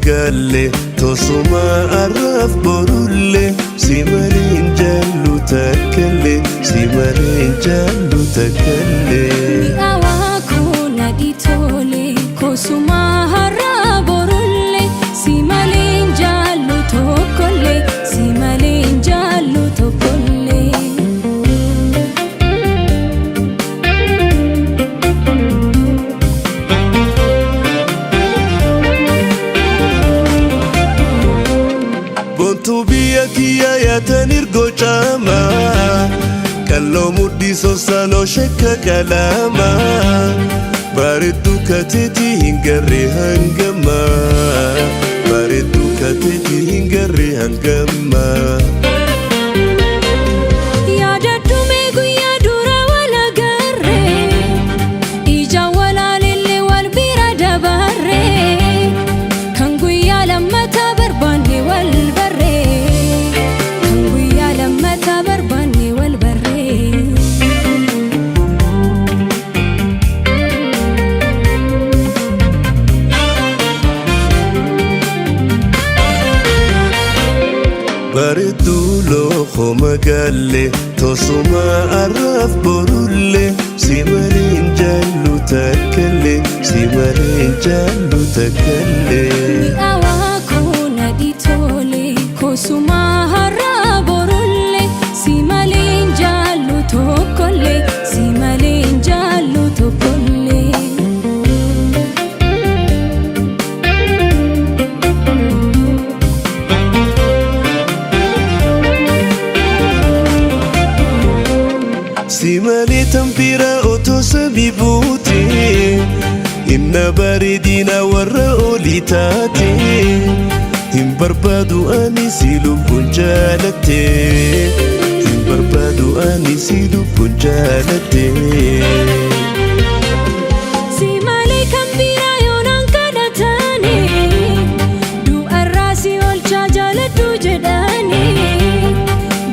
Magaalle tosuma arraaf borulle si malee jaallu takkalle si malee jaallu takkalle. Mi'aawaa koo nadhi tole kosuma har'a borullee si malee jaallu tokkollee si malee jaallu tokkollee. Boontuu biyya kiyya yaatan ergoo caamaa qalloo mudhii sosaaloo shakka qalaamaa bareedduu kateetii hin garree hangamaa bareedduu kateetii hin garree hangamaa. Yaadadhume guyyaa dura wal agarree ija walaalellee wal bira dabarree kan guyyaa lammataa barbaanne wal barree kan guyyaa lammataa barbaanne wal barree. Bareedduu lookoo magaalle tosuma arraaf borulle si malee jaallu takkalle si malee jaallu takkalle. Mi'aawaa koo nadhi tole kosuma har'a borullee si malee jaallu tokkollee si malee jaallu tokkollee. Si malee tanbira otoo samii buute inna bareedina warra olii taate hin barbaadu ani si lubbuun jaalatte hin barbaadu ani si lubbuun jaalatte. Si malee kan biraa yoonaan kadhatani du'arraa si oolchaa jaaladhu jedhani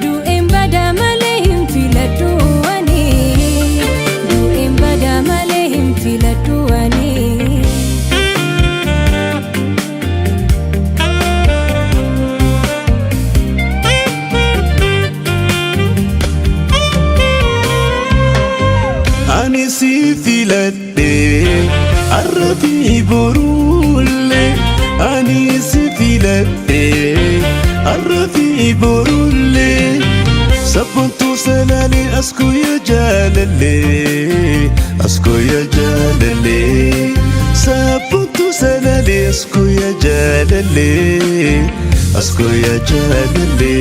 du'een bada malee hin filadhu ani du'een bada malee hin filadhu ani. Ani si filadhe har'a fi borulle ani si filadhe har'a fi borulle sabboontuu salaalee askooya jaalalle askooya jaalalle sabboontuu salaalee askooya jaalalle askooya jaalalle.